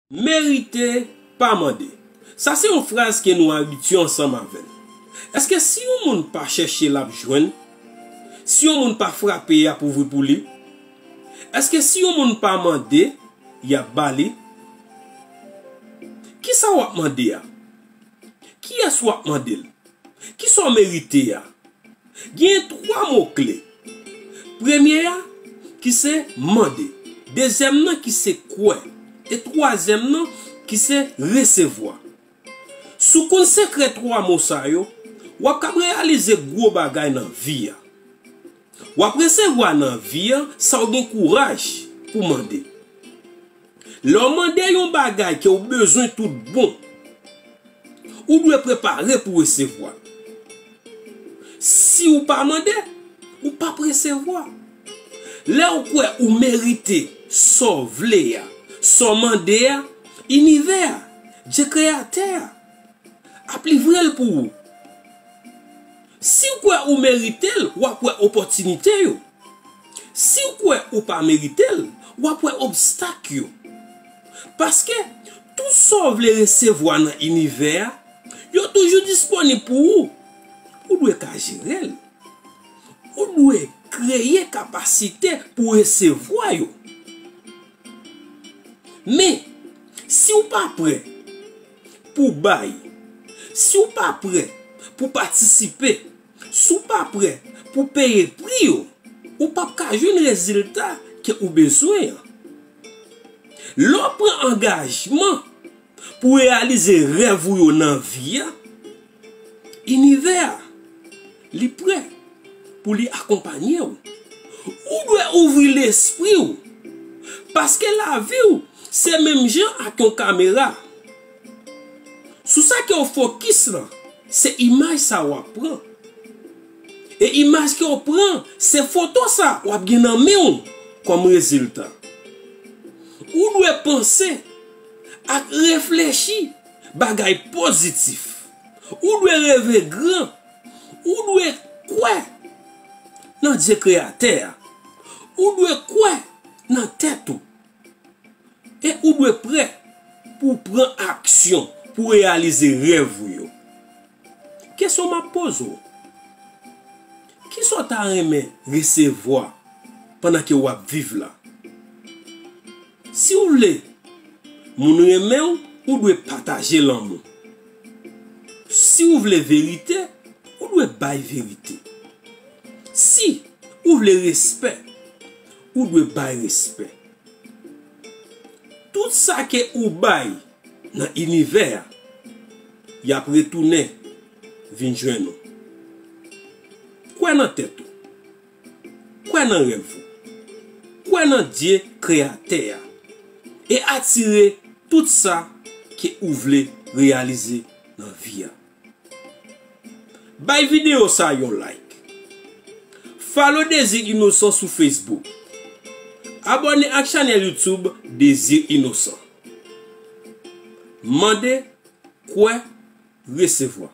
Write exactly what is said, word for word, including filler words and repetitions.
Merite, pa mande. Sa se yon fraz ke nou abitye ansanm avè l. Èske si yon moun pa chèche, l ap jwenn? Si yon moun pa frape, y ap ouvri pou li? Èske si yon moun pa mande, y ap ba li? Kisa w ap mande a? Kiyès w ap mande l? Kisa w merite a? Gen twa mo kle. Premye a, ki se mande. Dezyèm nan, ki se kwè. E twazyèm nan, ki se resevwa. Si w konn sekrè twa mo sa yo, w ap kab reyalize gwo bagay nan vi a. W ap resevwa nan vi a sa w gen kouraj pou mande. Lè w mande yon bagay ke w bezwen tout bon, ou dwe prepare pou resevwa l. Si w pa mande, ou p ap resevwa. Lè w kwè ou merite sa w vle a, sa w mande a, inivè a, Dye Kreyatè a, ap livre l pou ou. Si w kwè ou merite l, w ap wè opòtinite yo. Si w kwè ou pa merite l, w ap wè obstak yo. Paske tout sa w vle resevwa nan inivè a, yo toujou disponib pou ou. Ou dwe ka jere l. Ou dwe kreye kapasite pou resevwa yo. Men, si w pa prè pou bay, si w pa prè pou patisipe, si w pa prè pou peye pri yo, ou p ap ka jwenn rezilta ke ou bezwen an. Lè w pran angajman pou reyalize rèv ou yo nan vi a, inivè a, li prè pou li akonpanye w. Ou dwe ouvri lespri w, paske lavi w se menm jan ak yon kamera. Sou sa ke w fokis lan, se imaj sa w ap pran. E imaj ke w pran, se foto sa w ap gen nan men w kòm rezilta. Ou dwe panse ak reflechi bagay pozitif. Ou dwe reve gran. Ou dwe kwè nan Dye Kreyatè a. Ou dwe kwè nan tèt ou. E ou dwe prè pou w pran aksyon pou reyalize rèv ou yo. Kesyon m ap poze w, kisa w ta renmen resevwa pandan ke w ap viv la? Si w vle moun renmen w, ou dwe pataje lanmou. Si w vle verite, ou dwe bay verite. Si ou vle respè, ou dwe bay respè. Tout sa ke ou bay nan inivè a, y ap retounen vin jwenn ou. Kwè nan tèt ou. Kwè nan rèv ou. Kwè nan Dye Kreyatè a. E atire tout sa ke ou vle reyalize nan vi a. Bay videyo sa yon like. Follow Désir Innocent sou Facebook. Abòne ak chanèl YouTube Désir Innocent. Mande, kwè, resevwa.